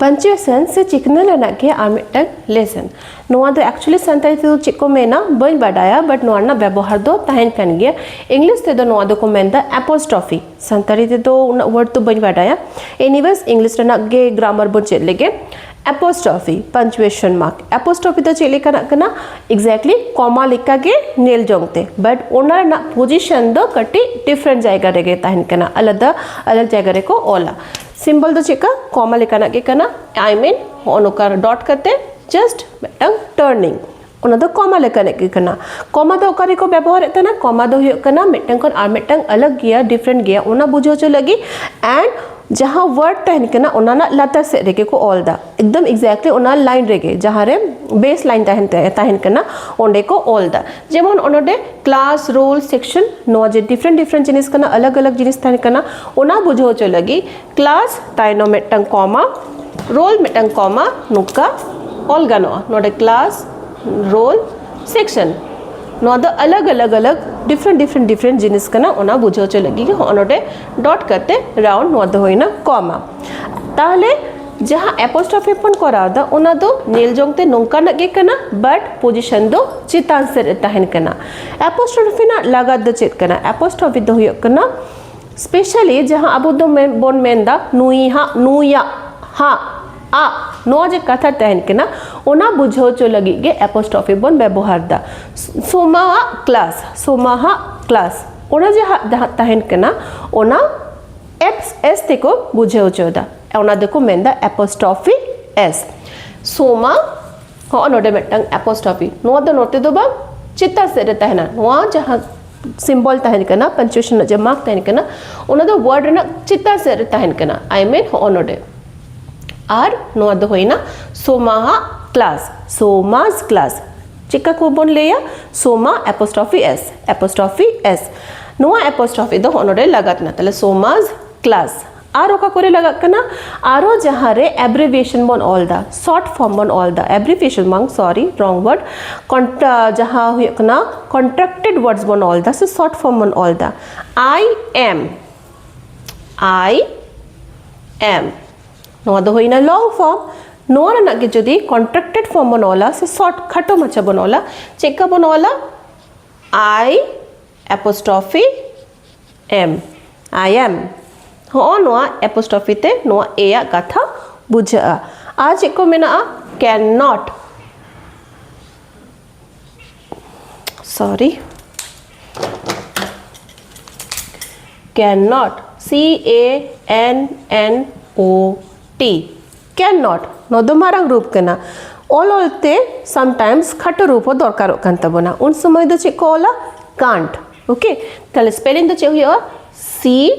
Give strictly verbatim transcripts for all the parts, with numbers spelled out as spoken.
Punctuation ᱥᱮ ᱪᱤᱠᱱᱟᱹ ᱨᱮᱱᱟᱜ ᱜᱮ ᱟᱨ ᱢᱤᱫᱴᱟᱝ ᱞᱮᱥᱚᱱ᱾ ᱱᱚᱣᱟ ᱫᱚ actually ᱥᱟᱱᱛᱟᱲᱤ ᱛᱮᱫᱚ ᱪᱮᱫ ᱠᱚ ᱢᱮᱱᱟ ᱵᱟᱹᱧ ᱵᱟᱰᱟᱭᱟ, but ᱱᱚᱣᱟ ᱨᱮᱱᱟᱜ ᱵᱮᱵᱚᱦᱟᱨ ᱫᱚ ᱛᱟᱦᱮᱱ ᱠᱟᱱ ᱜᱮᱭᱟ᱾ ᱤᱝᱞᱤᱥ ᱛᱮᱫᱚ ᱱᱚᱣᱟ ᱫᱚᱠᱚ ᱢᱮᱱᱫᱟ apostrophe᱾ ᱥᱟᱱᱛᱟᱲᱤ ᱛᱮᱫᱚ ᱩᱱᱟᱹᱜ word ᱫᱚ ᱵᱟᱹᱧ ᱵᱟᱰᱟᱭᱟ᱾ Anyways, ᱤᱝᱞᱤᱥ ᱨᱮᱱᱟᱜ ᱜᱮ ᱜᱨᱟᱢᱟᱨ ᱵᱚᱱ ᱪᱮᱫ ᱞᱮᱜᱮ᱾ Apostrophe, punctuation mark, apostrophe ᱫᱚ ᱪᱮᱫ ᱞᱮᱠᱟᱱᱟᱜ ᱠᱟᱱᱟ? Exactly ᱠᱚᱢᱟ ᱞᱮᱠᱟᱜᱮ ᱧᱮᱞ ᱡᱚᱝ ᱛᱮ, but ᱚᱱᱟ ᱨᱮᱱᱟᱜ ᱯᱚᱡᱤᱥᱚᱱ ᱫᱚ ᱠᱟᱹᱴᱤᱡ ᱰᱤᱯᱷᱟᱨᱮᱱᱴ ᱡᱟᱭᱜᱟ ᱨᱮᱜᱮ ᱛᱟᱦᱮᱱ ᱠᱟᱱᱟ, ᱟᱞᱟᱫᱟ ᱟᱞᱟᱫᱟ ᱡᱟᱭᱜᱟ ᱨᱮᱠᱚ ᱚᱞᱟ᱾ ᱥᱤᱢᱵᱚᱞ ᱫᱚ ᱪᱮᱫᱠᱟ? ᱠᱚᱢᱟ ᱞᱮᱠᱟᱱᱟᱜ ᱜᱮ ᱠᱟᱱᱟ᱾ I mean ᱦᱚᱸᱜᱼᱚ ᱱᱚᱝᱠᱟ ᱰᱚᱴ ᱠᱟᱛᱮ ᱡᱟᱥᱴ ᱢᱤᱫᱴᱟᱝ ᱴᱟᱨᱱᱤᱝ, ᱚᱱᱟ ᱫᱚ ᱠᱚᱢᱟ ᱞᱮᱠᱟᱱᱟᱜ ᱜᱮ ᱠᱟᱱᱟ᱾ ᱠᱚᱢᱟ ᱫᱚ ᱚᱠᱟ ᱨᱮᱠᱚ ᱵᱮᱵᱚᱦᱟᱨᱮᱫ ᱛᱟᱦᱮᱱᱟ? ᱠᱚᱢᱟ ᱫᱚ ᱦᱩᱭᱩᱜ ᱠᱟᱱᱟ ᱢᱤᱫᱴᱟᱝ ᱠᱷᱚᱱ ᱟᱨ ᱢᱤᱫᱴᱟᱝ ᱟᱞᱟᱜᱽ ᱜᱮᱭᱟ, ᱰᱤᱯᱷᱟᱨᱮᱱᱴ ᱜᱮᱭᱟ, ᱚᱱᱟ ᱵᱩᱡᱷᱟᱹᱣ ᱦᱚᱪᱚ ᱞᱟᱹᱜᱤᱫ᱾ And ᱡᱟᱦᱟᱸ ᱣᱟᱨᱰ ᱛᱟᱦᱮᱱ ᱠᱟᱱᱟ ᱚᱱᱟ ᱨᱮᱱᱟᱜ ᱞᱟᱛᱟᱨ ᱥᱮᱫ ᱨᱮᱜᱮ ᱠᱚ ᱚᱞ ᱫᱟ, ᱮᱠᱫᱚᱢ exactly ᱚᱱᱟ ᱞᱟᱭᱤᱱ ᱨᱮᱜᱮ, ᱡᱟᱦᱟᱸ ᱨᱮ ᱵᱮᱥ ᱞᱟᱭᱤᱱ ᱛᱟᱦᱮᱱ ᱛᱟᱦᱮᱱ ᱠᱟᱱᱟ ᱚᱸᱰᱮ ᱠᱚ ᱚᱞ ᱫᱟ᱾ ᱡᱮᱢᱚᱱ ᱚᱱᱚᱰᱮ ᱠᱞᱟᱥ, ᱨᱳᱞ, ᱥᱮᱠᱥᱚᱱ, ᱱᱚᱣᱟ ᱡᱮ ᱰᱤᱯᱷᱟᱨᱮᱱᱴ ᱰᱤᱯᱷᱟᱨᱮᱱᱴ ᱡᱤᱱᱤᱥ ᱠᱟᱱᱟ, ᱟᱞᱟᱜᱽ ᱟᱞᱟᱜᱽ ᱡᱤᱱᱤᱥ ᱛᱟᱦᱮᱱ ᱠᱟᱱᱟ, ᱚᱱᱟ ᱵᱩᱡᱷᱟᱹᱣ ᱦᱚᱪᱚ ᱞᱟᱹᱜᱤᱫ ᱠᱞᱟᱥ ᱛᱟᱭᱱᱚᱢ ᱢᱤᱫᱴᱟᱝ ᱠᱚᱢᱟ, ᱨᱳᱞ ᱢᱤᱫᱴᱟᱝ ᱠᱚᱢᱟ, ᱱᱚᱝᱠᱟ ᱚᱞ ᱜᱟᱱᱚᱜᱼᱟ᱾ ᱱᱚᱰᱮ ᱠᱞᱟᱥ, ᱨᱳᱞ, ᱥᱮᱠᱥᱚᱱ, ᱱᱚᱣᱟ ᱫᱚ ᱟᱞᱟᱜᱽ ᱟᱞᱟᱜᱽ ᱟᱞᱟᱜᱽ ᱰᱤᱯᱷᱟᱨᱮᱱᱴ ᱰᱤᱯᱷᱟᱨᱮᱱᱴ ᱰᱤᱯᱷᱟᱨᱮᱱᱴ ᱡᱤᱱᱤᱥ ᱠᱟᱱᱟ, ᱚᱱᱟ ᱵᱩᱡᱷᱟᱹᱣ ᱦᱚᱪᱚ ᱞᱟᱹᱜᱤᱫ ᱜᱮ ᱦᱚᱸᱜᱼᱚ ᱱᱚᱰᱮ ᱰᱚᱴ ᱠᱟᱛᱮ ᱨᱟᱣᱩᱱᱰ, ᱱᱚᱣᱟ ᱫᱚ ᱦᱩᱭᱱᱟ ᱠᱚᱢᱟ᱾ ᱛᱟᱦᱚᱞᱮ ᱡᱟᱦᱟᱸ ᱮᱯᱳᱥᱴᱨᱚᱯᱷᱤ ᱵᱚᱱ ᱠᱚᱨᱟᱣ ᱮᱫᱟ ᱚᱱᱟ ᱫᱚ ᱧᱮᱞ ᱡᱚᱝ ᱛᱮ ᱱᱚᱝᱠᱟᱱᱟᱜ ᱜᱮ ᱠᱟᱱᱟ, ᱵᱟᱴ ᱯᱚᱡᱤᱥᱚᱱ ᱫᱚ ᱪᱮᱛᱟᱱ ᱥᱮᱫ ᱨᱮ ᱛᱟᱦᱮᱱ ᱠᱟᱱᱟ᱾ ᱮᱯᱳᱥᱴᱨᱚᱯᱷᱤ ᱨᱮᱱᱟᱜ ᱞᱟᱜᱟᱛ ᱫᱚ ᱪᱮᱫ ᱠᱟᱱᱟ? ᱮᱯᱳᱥᱴᱨᱚᱯᱷᱤ ᱫᱚ ᱦᱩᱭᱩᱜ ᱠᱟᱱᱟ ᱥᱯᱮᱥᱟᱞᱤ ᱡᱟᱦᱟᱸ ᱟᱵᱚ ᱫᱚ ᱢᱮᱱ- ᱵᱚᱱ ᱢᱮᱱᱫᱟ ᱱᱩᱭ ᱦᱟᱸᱜ, ᱱᱩᱭᱟᱜ ᱦᱟᱸᱜ, ᱟᱜ, ᱱᱚᱣᱟ ᱡᱮ ᱠᱟᱛᱷᱟ ᱛᱟᱦᱮᱱ ᱠᱟᱱᱟ ᱚᱱᱟ ᱵᱩᱡᱷᱟᱹᱣ ᱦᱚᱪᱚ ᱞᱟᱹᱜᱤᱫ ᱜᱮ ᱮᱯᱳᱥᱴᱨᱚᱯᱷᱤ ᱵᱚᱱ ᱵᱮᱵᱚᱦᱟᱨ ᱫᱟ᱾ ᱥᱳᱢᱟᱣᱟᱜ ᱠᱞᱟᱥ, ᱥᱳᱢᱟᱦᱟᱜ ᱠᱞᱟᱥ, ᱚᱱᱟ ᱡᱟᱦᱟᱸ ᱡᱟᱦᱟᱸ ᱛᱟᱦᱮᱱ ᱠᱟᱱᱟ ᱚᱱᱟ ᱮᱯᱥ ᱮᱥ ᱛᱮᱠᱚ ᱵᱩᱡᱷᱟᱹᱣ ᱦᱚᱪᱚᱭᱮᱫᱟ, ᱚᱱᱟ ᱫᱚᱠᱚ ᱢᱮᱱᱫᱟ ᱮᱯᱳᱥᱴᱨᱚᱯᱷᱤ ᱮᱥ᱾ ᱥᱳᱢᱟ, ᱦᱚᱸ ᱱᱚᱰᱮ ᱢᱤᱫᱴᱟᱝ ᱮᱯᱳᱥᱴᱨᱚᱯᱷᱤ, ᱱᱚᱣᱟ ᱫᱚ ᱱᱚᱛᱮ ᱫᱚ ᱵᱟᱝ, ᱪᱮᱛᱟᱱ ᱥᱮᱫ ᱨᱮ ᱛᱟᱦᱮᱱᱟ᱾ ᱱᱚᱣᱟ ᱡᱟᱦᱟᱸ ᱥᱤᱢᱵᱚᱞ ᱛᱟᱦᱮᱱ ᱠᱟᱱᱟ, ᱯᱟᱱᱪᱩᱭᱮᱥᱚᱱ ᱨᱮᱱᱟᱜ ᱡᱟᱦᱟᱸ ᱢᱟᱨᱠ ᱛᱟᱦᱮᱱ ᱠᱟᱱᱟ, ᱚᱱᱟ ᱫᱚ ᱣᱟᱨᱰ ᱨᱮᱱᱟᱜ ᱪᱮᱛᱟᱱ ᱥᱮᱫ ᱨᱮ ᱛᱟᱦᱮᱱ ᱠᱟᱱᱟ, ᱟᱭ ᱢᱤᱱ ᱦᱚᱸᱜᱼᱚ ᱱᱚᱰᱮ᱾ ᱟᱨ ᱱᱚᱣᱟ ᱫᱚ ᱦᱩᱭᱱᱟ ᱥᱳᱢᱟᱦᱟᱜ ᱠᱞᱟᱥ, ᱥᱳᱢᱟᱥ ᱠᱞᱟᱥ᱾ ᱪᱮᱫᱠᱟ ᱠᱚ ᱵᱚᱱ ᱞᱟᱹᱭᱟ? ᱥᱳᱢᱟ ᱮᱯᱳᱥᱴᱨᱚᱯᱷᱤ ᱮᱥ, ᱮᱯᱳᱥᱴᱨᱚᱯᱷᱤ ᱮᱥ᱾ ᱱᱚᱣᱟ ᱮᱯᱳᱥᱴᱨᱚᱯᱷᱤ ᱫᱚ ᱦᱚᱸᱜᱼᱚ ᱱᱚᱰᱮ ᱞᱟᱜᱟᱛ ᱮᱱᱟ, ᱛᱟᱦᱞᱮ ᱥᱳᱢᱟᱥ ᱠᱞᱟᱥ᱾ ᱟᱨ ᱚᱠᱟ ᱠᱚᱨᱮ ᱞᱟᱜᱟᱜ ᱠᱟᱱᱟ? ᱟᱨᱚ ᱡᱟᱦᱟᱸ ᱨᱮ ᱮᱵᱽᱨᱤᱵᱷᱤᱭᱮᱥᱚᱱ ᱵᱚᱱ ᱚᱞ ᱫᱟ, ᱥᱚᱨᱴ ᱯᱷᱚᱨᱢ ᱵᱚᱱ ᱚᱞ ᱫᱟ, ᱮᱵᱽᱨᱤᱵᱷᱤᱭᱮᱥᱚᱱ ᱵᱟᱝ, ᱥᱚᱨᱤ, ᱨᱚᱝ ᱣᱟᱨᱰ, ᱡᱟᱦᱟᱸ ᱦᱩᱭᱩᱜ ᱠᱟᱱᱟ ᱠᱚᱱᱴᱨᱟᱠᱴᱮᱰ ᱣᱟᱨᱰᱥ ᱵᱚᱱ ᱚᱞ ᱫᱟ ᱥᱮ ᱥᱚᱨᱴ ᱯᱷᱚᱨᱢ ᱵᱚᱱ ᱚᱞ ᱫᱟ, I am, I am᱾ ᱱᱚᱣᱟ ᱫᱚ ᱦᱩᱭᱱᱟ ᱞᱚᱝ ᱯᱷᱚᱨᱢ᱾ ᱱᱚᱣᱟ ᱨᱮᱱᱟᱜ ᱜᱮ ᱡᱩᱫᱤ ᱠᱚᱱᱴᱨᱟᱠᱴᱮᱰ ᱯᱷᱚᱨᱢ ᱵᱚᱱ ᱚᱞᱟ ᱥᱮ ᱥᱚᱨᱴ, ᱠᱷᱟᱴᱚ ᱢᱟᱪᱷᱟ ᱵᱚᱱ ᱚᱞᱟ, ᱪᱮᱫ ᱞᱮᱠᱟ ᱵᱚᱱ ᱚᱞᱟ? I apostrophe M, I am. ᱦᱚᱸᱜᱼᱚ ᱱᱚᱣᱟ ᱮᱯᱳᱥᱴᱨᱚᱯᱷᱤ ᱛᱮ ᱱᱚᱣᱟ ᱮ ᱟᱜ ᱠᱟᱛᱷᱟ ᱵᱩᱡᱷᱟᱹᱜᱼᱟ᱾ ᱟᱨ ᱪᱮᱫ ᱠᱚ ᱢᱮᱱᱟᱜᱼᱟ? Can not, sorry, can not, C A N N O T, can not. ᱱᱚᱣᱟ ᱫᱚ ᱢᱟᱨᱟᱝ ᱨᱩᱯ ᱠᱟᱱᱟ᱾ ᱚᱞ ᱚᱞᱛᱮ sometimes ᱠᱷᱟᱴᱚ ᱨᱩᱯ ᱦᱚᱸ ᱫᱚᱨᱠᱟᱨᱚᱜ ᱠᱟᱱ ᱛᱟᱵᱚᱱᱟ᱾ ᱩᱱ ᱥᱚᱢᱚᱭ ᱫᱚ ᱪᱮᱫ ᱠᱚ ᱚᱞᱟ? Can't. ᱳᱠᱮ, ᱛᱟᱦᱞᱮ ᱥᱯᱮᱞᱤᱝ ᱫᱚ ᱪᱮᱫ ᱦᱩᱭᱩᱜᱼᱟ? C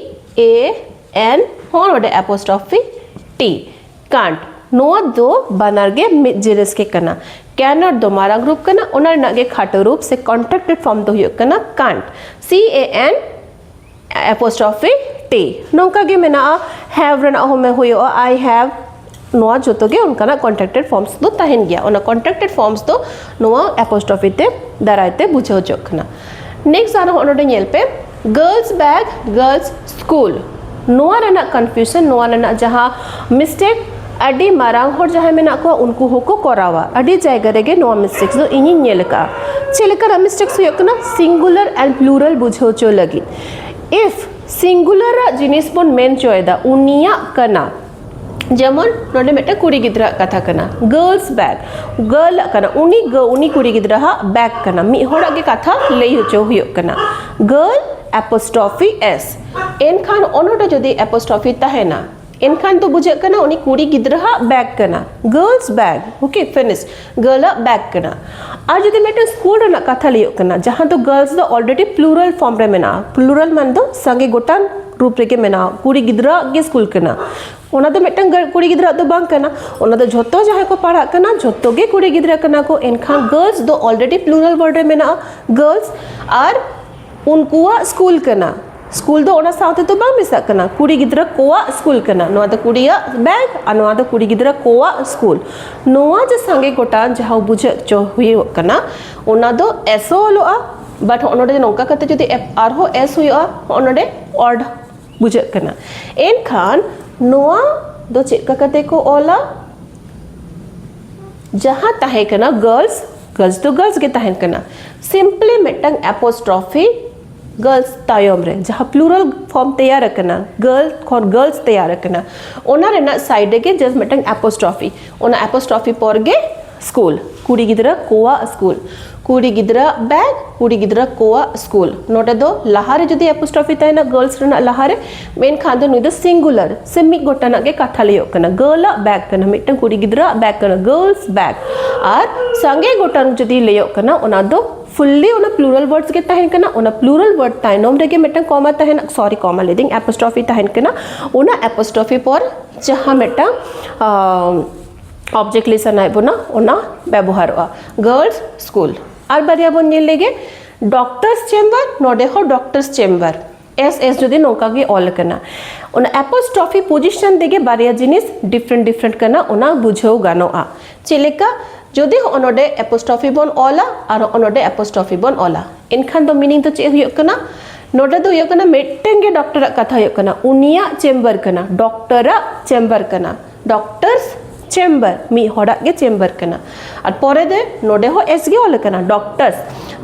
A N, ᱦᱚᱸ ᱱᱚᱰᱮ ᱮᱯᱳᱥᱴᱨᱚᱯᱷᱤ T, can't. ᱱᱚᱣᱟ ᱫᱚ ᱵᱟᱱᱟᱨ ᱜᱮ ᱢᱤᱫ ᱡᱤᱱᱤᱥ ᱜᱮ ᱠᱟᱱᱟ᱾ Can not ᱫᱚ ᱢᱟᱨᱟᱝ ᱨᱩᱯ ᱠᱟᱱᱟ, ᱚᱱᱟ ᱨᱮᱱᱟᱜ ᱜᱮ ᱠᱷᱟᱴᱚ ᱨᱩᱯ ᱥᱮ ᱠᱚᱱᱴᱨᱟᱠᱴᱮᱰ ᱯᱷᱚᱨᱢ ᱫᱚ ᱦᱩᱭᱩᱜ ᱠᱟᱱᱟ can't, C A N apostrophe T. ᱱᱚᱝᱠᱟ ᱜᱮ ᱢᱮᱱᱟᱜᱼᱟ, have ᱨᱮᱱᱟᱜ ᱦᱚᱸ ᱦᱩᱭᱩᱜᱼᱟ, I have᱾ ᱱᱚᱣᱟ ᱡᱚᱛᱚ ᱜᱮ ᱚᱱᱠᱟᱱᱟᱜ ᱠᱚᱱᱴᱨᱟᱠᱴᱮᱰ ᱯᱷᱚᱨᱢᱥ ᱫᱚ ᱛᱟᱦᱮᱱ ᱜᱮᱭᱟ᱾ ᱚᱱᱟ ᱠᱚᱱᱴᱨᱟᱠᱴᱮᱰ ᱯᱷᱚᱨᱢᱥ ᱫᱚ ᱱᱚᱣᱟ ᱮᱯᱳᱥᱴᱨᱚᱯᱷᱤ ᱛᱮ ᱫᱟᱨᱟᱭ ᱛᱮ ᱵᱩᱡᱷᱟᱹᱣ ᱦᱚᱪᱚᱜ ᱠᱟᱱᱟ᱾ ᱱᱮᱠᱥᱴ ᱟᱨᱦᱚᱸ ᱱᱚᱰᱮ ᱧᱮᱞ ᱯᱮ, girls bag, girls school᱾ ᱱᱚᱣᱟ ᱨᱮᱱᱟᱜ ᱠᱚᱱᱯᱷᱤᱭᱩᱡᱚᱱ, ᱱᱚᱣᱟ ᱨᱮᱱᱟᱜ ᱡᱟᱦᱟᱸ ᱢᱤᱥᱴᱮᱠ, ᱟᱹᱰᱤ ᱢᱟᱨᱟᱝ ᱦᱚᱲ ᱡᱟᱦᱟᱸᱭ ᱢᱮᱱᱟᱜ ᱠᱚᱣᱟ, ᱩᱱᱠᱩ ᱦᱚᱸᱠᱚ ᱠᱚᱨᱟᱣᱟ᱾ ᱟᱹᱰᱤ ᱡᱟᱭᱜᱟ ᱨᱮᱜᱮ ᱱᱚᱣᱟ ᱢᱤᱥᱴᱮᱠᱥ ᱫᱚ ᱤᱧᱤᱧ ᱧᱮᱞ ᱟᱠᱟᱫᱼᱟ᱾ ᱪᱮᱫ ᱞᱮᱠᱟᱱᱟᱜ ᱢᱤᱥᱴᱮᱠᱥ ᱦᱩᱭᱩᱜ ᱠᱟᱱᱟ? ᱥᱤᱝᱜᱩᱞᱟᱨ ᱮᱱᱰ ᱯᱞᱩᱨᱟᱞ ᱵᱩᱡᱷᱟᱹᱣ ᱦᱚᱪᱚ ᱞᱟᱹᱜᱤᱫ, ᱤᱯᱷ ᱥᱤᱝᱜᱩᱞᱟᱨ ᱟᱜ ᱡᱤᱱᱤᱥ ᱵᱚᱱ ᱢᱮᱱ ᱦᱚᱪᱚᱭᱮᱫᱟ, ᱩᱱᱤᱭᱟᱜ ᱠᱟᱱᱟ, ᱡᱮᱢᱚᱱ ᱱᱚᱰᱮ ᱢᱤᱫᱴᱮᱱ ᱠᱩᱲᱤ ᱜᱤᱫᱽᱨᱟᱹᱣᱟᱜ ᱠᱟᱛᱷᱟ ᱠᱟᱱᱟ, girls bag, girl ᱟᱜ ᱠᱟᱱᱟ, ᱩᱱᱤ ᱜᱟᱹ-, ᱩᱱᱤ ᱠᱩᱲᱤ ᱜᱤᱫᱽᱨᱟᱹᱣᱟᱜ ᱵᱮᱜᱽ ᱠᱟᱱᱟ, ᱢᱤᱫ ᱦᱚᱲᱟᱜ ᱜᱮ ᱠᱟᱛᱷᱟ ᱞᱟᱹᱭ ᱦᱚᱪᱚ ᱦᱩᱭᱩᱜ ᱠᱟᱱᱟ᱾ Girl apostrophe S᱾ ᱮᱱᱠᱷᱟᱱ ᱚᱱᱚᱰᱮ ᱡᱩᱫᱤ ᱮᱯᱳᱥᱴᱨᱚᱯᱷᱤ ᱛᱟᱦᱮᱱᱟ, ᱮᱱᱠᱷᱟᱱ ᱫᱚ ᱵᱩᱡᱷᱟᱹᱜ ᱠᱟᱱᱟ ᱩᱱᱤ ᱠᱩᱲᱤ ᱜᱤᱫᱽᱨᱟᱹᱣᱟᱜ ᱵᱮᱜᱽ ᱠᱟᱱᱟ, girls bag, ᱳᱠᱮ, ᱯᱷᱤᱱᱤᱥ, ᱜᱟᱹᱞᱟᱜ ᱵᱮᱜᱽ ᱠᱟᱱᱟ᱾ ᱟᱨ ᱡᱩᱫᱤ ᱢᱤᱫᱴᱮᱱ ᱥᱠᱩᱞ ᱨᱮᱱᱟᱜ ᱠᱟᱛᱷᱟ ᱞᱟᱹᱭᱚᱜ ᱠᱟᱱᱟ, ᱡᱟᱦᱟᱸ ᱫᱚ ᱜᱟᱨᱞᱥ ᱫᱚ ᱚᱞᱨᱮᱰᱤ ᱯᱞᱩᱨᱟᱞ ᱯᱷᱚᱨᱢ ᱨᱮ ᱢᱮᱱᱟᱜᱼᱟ, ᱯᱞᱩᱨᱟᱞ ᱢᱟᱱ ᱫᱚ ᱥᱟᱸᱜᱮ ᱜᱚᱴᱟᱝ ᱨᱩᱯ ᱨᱮᱜᱮ ᱢᱮᱱᱟᱜᱼᱟ, ᱠᱩᱲᱤ ᱜᱤᱫᱽᱨᱟᱹᱣᱟᱜ ᱜᱮ ᱥᱠᱩᱞ ᱠᱟᱱᱟ, ᱚᱱᱟ ᱫᱚ ᱢᱤᱫᱴᱟᱝ ᱜᱟᱨ-, ᱠᱩᱲᱤ ᱜᱤᱫᱽᱨᱟᱹᱣᱟᱜ ᱫᱚ ᱵᱟᱝ ᱠᱟᱱᱟ, ᱚᱱᱟ ᱫᱚ ᱡᱷᱚᱛᱚ ᱡᱟᱦᱟᱸᱭ ᱠᱚ ᱯᱟᱲᱦᱟᱜ ᱠᱟᱱᱟ ᱡᱷᱚᱛᱚ ᱜᱮ ᱠᱩᱲᱤ ᱜᱤᱫᱽᱨᱟᱹ ᱠᱟᱱᱟ ᱠᱚ᱾ ᱮᱱᱠᱷᱟᱱ ᱜᱟᱨᱞᱥ ᱫᱚ ᱚᱞᱨᱮᱰᱤ ᱯᱞᱩᱨᱟᱞ ᱣᱟᱨᱰ ᱨᱮ ᱢᱮᱱᱟᱜᱼᱟ, ᱜᱟᱨᱞᱥ, ᱟᱨ ᱩᱱᱠᱩᱣᱟᱜ ᱥᱠᱩᱞ ᱠᱟᱱᱟ᱾ ᱥᱠᱩᱞ ᱫᱚ ᱚᱱᱟ ᱥᱟᱶ ᱛᱮᱫᱚ ᱵᱟᱝ ᱢᱮᱥᱟᱜ ᱠᱟᱱᱟ, ᱠᱩᱲᱤ ᱜᱤᱫᱽᱨᱟᱹ ᱠᱚᱣᱟᱜ ᱥᱠᱩᱞ ᱠᱟᱱᱟ᱾ ᱱᱚᱣᱟ ᱫᱚ ᱠᱩᱲᱤᱭᱟᱜ ᱵᱮᱜᱽ ᱟᱨ ᱱᱚᱣᱟ ᱫᱚ ᱠᱩᱲᱤ ᱜᱤᱫᱽᱨᱟᱹ ᱠᱚᱣᱟᱜ ᱥᱠᱩᱞ᱾ ᱱᱚᱣᱟ ᱡᱮ ᱥᱟᱸᱜᱮ ᱜᱚᱴᱟᱝ ᱡᱟᱦᱟᱸ ᱵᱩᱡᱷᱟᱹᱣ ᱦᱚᱪᱚ ᱦᱩᱭᱩᱜ ᱠᱟᱱᱟ, ᱚᱱᱟ ᱫᱚ ᱮᱥ ᱦᱚᱸ ᱚᱞᱚᱜᱼᱟ, ᱵᱟᱴ ᱦᱚᱸᱜᱼᱚ ᱱᱚᱰᱮ ᱱᱚᱝᱠᱟ ᱠᱟᱛᱮ ᱡᱩᱫᱤ ᱮᱯ-, ᱟᱨᱦᱚᱸ ᱮᱥ ᱦᱩᱭᱩᱜᱼᱟ, ᱦᱚᱸᱜᱼᱚ ᱱᱚᱰᱮ ᱚᱰ ᱵᱩᱡᱷᱟᱹᱜ ᱠᱟᱱᱟ᱾ ᱮᱱᱠᱷᱟᱱ ᱱᱚᱣᱟ ᱫᱚ ᱪᱮᱫ ᱞᱮᱠᱟ ᱠᱟᱛᱮ ᱠᱚ ᱚᱞᱟ? ᱡᱟᱦᱟᱸ ᱛᱟᱦᱮᱸ ᱠᱟᱱᱟ ᱜᱟᱨᱞᱥ, ᱜᱟᱨᱞᱥ ᱫᱚ ᱜᱟᱨᱞᱥ ᱜᱮ ᱛᱟᱦᱮᱱ ᱠᱟᱱᱟ, ᱥᱤᱢᱯᱞᱤ ᱢᱤᱫᱴᱟᱝ ᱮᱯᱳᱥᱴᱨᱚᱯᱷᱤ ᱜᱟᱨᱞᱥ ᱛᱟᱭᱚᱢ ᱨᱮ ᱡᱟᱦᱟᱸ ᱯᱞᱩᱨᱟᱞ ᱯᱷᱚᱨᱢ ᱛᱮᱭᱟᱨ ᱟᱠᱟᱱᱟ, ᱜᱟᱨᱞ ᱠᱷᱚᱱ ᱜᱟᱨᱞᱥ ᱛᱮᱭᱟᱨ ᱟᱠᱟᱱᱟ, ᱚᱱᱟ ᱨᱮᱱᱟᱜ ᱥᱟᱭᱤᱰ ᱨᱮᱜᱮ ᱡᱟᱥᱴ ᱢᱤᱫᱴᱟᱝ ᱮᱯᱳᱥᱴᱨᱚᱯᱷᱤ, ᱚᱱᱟ ᱮᱯᱳᱥᱴᱨᱚᱯᱷᱤ ᱯᱚᱨ ᱜᱮ ᱥᱠᱩᱞ, ᱠᱩᱲᱤ ᱜᱤᱫᱽᱨᱟᱹ ᱠᱚᱣᱟᱜ ᱥᱠᱩᱞ, ᱠᱩᱲᱤ ᱜᱤᱫᱽᱨᱟᱹ ᱵᱮᱜᱽ, ᱠᱩᱲᱤ ᱜᱤᱫᱽᱨᱟᱹ ᱠᱚᱣᱟᱜ ᱥᱠᱩᱞ᱾ ᱱᱚᱰᱮ ᱫᱚ ᱞᱟᱦᱟᱨᱮ ᱡᱩᱫᱤ ᱮᱯᱳᱥᱴᱨᱚᱯᱷᱤ ᱛᱟᱦᱮᱱᱟ ᱜᱟᱨᱞᱥ ᱨᱮᱱᱟᱜ ᱞᱟᱦᱟᱨᱮ, ᱢᱮᱱᱠᱷᱟᱱ ᱫᱚ ᱱᱩᱭ ᱫᱚ ᱥᱤᱝᱜᱩᱞᱟᱨ ᱥᱮ ᱢᱤᱫ ᱜᱚᱴᱟᱱᱟᱜ ᱜᱮ ᱠᱟᱛᱷᱟ ᱞᱟᱹᱭᱚᱜ ᱠᱟᱱᱟ, ᱜᱟᱨᱞ ᱟᱜ ᱵᱮᱜᱽ ᱠᱟᱱᱟ, ᱢᱤᱫᱴᱟᱝ ᱠᱩᱲᱤ ᱜᱤᱫᱽᱨᱟᱹᱣᱟᱜ ᱵᱮᱜᱽ ᱠᱟᱱᱟ, ᱜᱟᱨᱞᱥ ᱵᱮᱜᱽ᱾ ᱟᱨ ᱥᱟᱸᱜᱮ ᱜᱚᱴᱟᱱ ᱡᱩᱫᱤ ᱞᱟᱹᱭᱚᱜ ᱠᱟᱱᱟ ᱚᱱᱟ ᱫᱚ ᱯᱷᱩᱞᱞᱤ ᱚᱱᱟ ᱯᱞᱩᱨᱟᱞ ᱣᱟᱨᱰᱥ ᱜᱮ ᱛᱟᱦᱮᱱ ᱠᱟᱱᱟ, ᱚᱱᱟ ᱯᱞᱩᱨᱟᱞ ᱣᱟᱨᱰ ᱛᱟᱭᱱᱚᱢ ᱨᱮᱜᱮ ᱢᱤᱫᱴᱟᱝ ᱠᱚᱢᱟ ᱛᱟᱦᱮᱱᱟ, ᱥᱚᱨᱤ ᱠᱚᱢᱟ ᱞᱟᱹᱭᱫᱟᱹᱧ, ᱮᱯᱳᱥᱴᱨᱚᱯᱷᱤ ᱛᱟᱦᱮᱱ ᱠᱟᱱᱟ, ᱚᱱᱟ ᱮᱯᱳᱥᱴᱨᱚᱯᱷᱤ ᱯᱚᱨ ᱡᱟᱦᱟᱸ ᱢᱤᱫᱴᱟᱝ ᱚᱵᱡᱮᱠᱴ ᱞᱟᱹᱭ ᱥᱟᱱᱟᱭᱮᱫ ᱵᱚᱱᱟ ᱚᱱᱟ ᱵᱮᱵᱚᱦᱟᱨᱚᱜᱼᱟ, ᱜᱟᱨᱞᱥ ᱥᱠᱩᱞ᱾ ᱟᱨ ᱵᱟᱨᱭᱟ ᱵᱚᱱ ᱧᱮᱞ ᱞᱮᱜᱮ, ᱰᱚᱠᱴᱚᱨᱥ ᱪᱮᱢᱵᱟᱨ, ᱱᱚᱰᱮ ᱦᱚᱸ ᱰᱚᱠᱴᱚᱨᱥ ᱪᱮᱢᱵᱟᱨ, ᱮᱥ ᱮᱥ ᱡᱩᱫᱤ ᱱᱚᱝᱠᱟ ᱜᱮ ᱚᱞ ᱟᱠᱟᱱᱟ, ᱚᱱᱟ ᱮᱯᱳᱥᱴᱨᱚᱯᱷᱤ ᱯᱚᱡᱤᱥᱚᱱ ᱛᱮᱜᱮ ᱵᱟᱨᱭᱟ ᱡᱤᱱᱤᱥ ᱰᱤᱯᱷᱟᱨᱮᱱᱴ ᱰᱤᱯᱷᱟᱨᱮᱱᱴ ᱠᱟᱱᱟ, ᱚᱱᱟ ᱵᱩᱡᱷᱟᱹᱣ ᱜᱟᱱᱚᱜᱼᱟ᱾ ᱪᱮᱫ ᱞᱮᱠᱟ? ᱡᱩᱫᱤ ᱦᱚᱸᱜᱼᱚ ᱱᱚᱰᱮ ᱮᱯᱳᱥᱴᱨᱚᱯᱷᱤ ᱵᱚᱱ ᱚᱞᱟ ᱟᱨ ᱦᱚᱸᱜᱼᱚ ᱱᱚᱰᱮ ᱮᱯᱳᱥᱴᱨᱚᱯᱷᱤ ᱵᱚᱱ ᱚᱞᱟ, ᱮᱱᱠᱷᱟᱱ ᱫᱚ ᱢᱤᱱᱤᱝ ᱫᱚ ᱪᱮᱫ ᱦᱩᱭᱩᱜ ᱠᱟᱱᱟ? ᱱᱚᱰᱮ ᱫᱚ ᱦᱩᱭᱩᱜ ᱠᱟᱱᱟ ᱢᱤᱫᱴᱮᱱ ᱜᱮ ᱰᱚᱠᱴᱚᱨᱟᱜ ᱠᱟᱛᱷᱟ ᱦᱩᱭᱩᱜ ᱠᱟᱱᱟ, ᱩᱱᱤᱭᱟᱜ ᱪᱮᱢᱵᱟᱨ ᱠᱟᱱᱟ, ᱰᱚᱠᱴᱚᱨᱟᱜ ᱪᱮᱢᱵᱟᱨ ᱠᱟᱱᱟ, ᱰᱚᱠᱴᱚᱨᱥ ᱪᱮᱢᱵᱟᱨ, ᱢᱤᱫ ᱦᱚᱲᱟᱜ ᱜᱮ ᱪᱮᱢᱵᱟᱨ ᱠᱟᱱᱟ᱾ ᱟᱨ ᱯᱚᱨᱮ ᱫᱚ ᱱᱚᱰᱮ ᱦᱚᱸ ᱮᱥ ᱜᱮ ᱚᱞ ᱟᱠᱟᱱᱟ, ᱰᱚᱠᱴᱚᱨᱥ,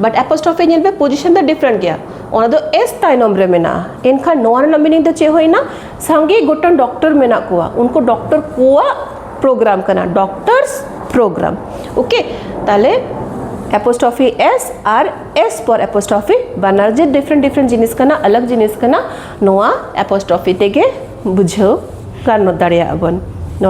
ᱵᱟᱴ ᱮᱯᱳᱥᱴᱨᱚᱯᱷᱤ ᱧᱮᱞ ᱯᱮ ᱯᱚᱡᱤᱥᱚᱱ ᱫᱚ ᱰᱤᱯᱷᱟᱨᱮᱱᱴ ᱜᱮᱭᱟ, ᱚᱱᱟ ᱫᱚ ᱮᱥ ᱛᱟᱭᱱᱚᱢ ᱨᱮ ᱢᱮᱱᱟᱜᱼᱟ᱾ ᱮᱱᱠᱷᱟᱱ ᱱᱚᱣᱟ ᱨᱮᱱᱟᱜ ᱢᱤᱱᱤᱝ ᱫᱚ ᱪᱮᱫ ᱦᱩᱭᱱᱟ? ᱥᱟᱸᱜᱮ ᱜᱚᱴᱟᱝ ᱰᱚᱠᱴᱚᱨ ᱢᱮᱱᱟᱜ ᱠᱚᱣᱟ, ᱩᱱᱠᱩ ᱰᱚᱠᱴᱚᱨ ᱠᱚᱣᱟᱜ ᱯᱨᱳᱜᱨᱟᱢ ᱠᱟᱱᱟ, ᱰᱚᱠᱴᱚᱨᱥ ᱯᱨᱳᱜᱨᱟᱢ᱾ ᱳᱠᱮ, ᱛᱟᱦᱞᱮ ᱮᱯᱳᱥᱴᱨᱚᱯᱷᱤ ᱮᱥ ᱟᱨ ᱮᱥ ᱯᱚᱨ ᱮᱯᱳᱥᱴᱨᱚᱯᱷᱤ ᱵᱟᱱᱟᱨ ᱡᱮ ᱰᱤᱯᱷᱟᱨᱮᱱᱴ ᱰᱤᱯᱷᱟᱨᱮᱱᱴ ᱡᱤᱱᱤᱥ ᱠᱟᱱᱟ, ᱟᱞᱟᱜᱽ ᱡᱤᱱᱤᱥ ᱠᱟᱱᱟ, ᱱᱚᱣᱟ ᱮᱯᱳᱥᱴᱨᱚᱯᱷᱤ ᱛᱮᱜᱮ ᱵᱩᱡᱷᱟᱹᱣ ᱜᱟᱱᱚᱜ ᱫᱟᱲᱮᱭᱟᱜᱼᱟ ᱵᱚᱱ᱾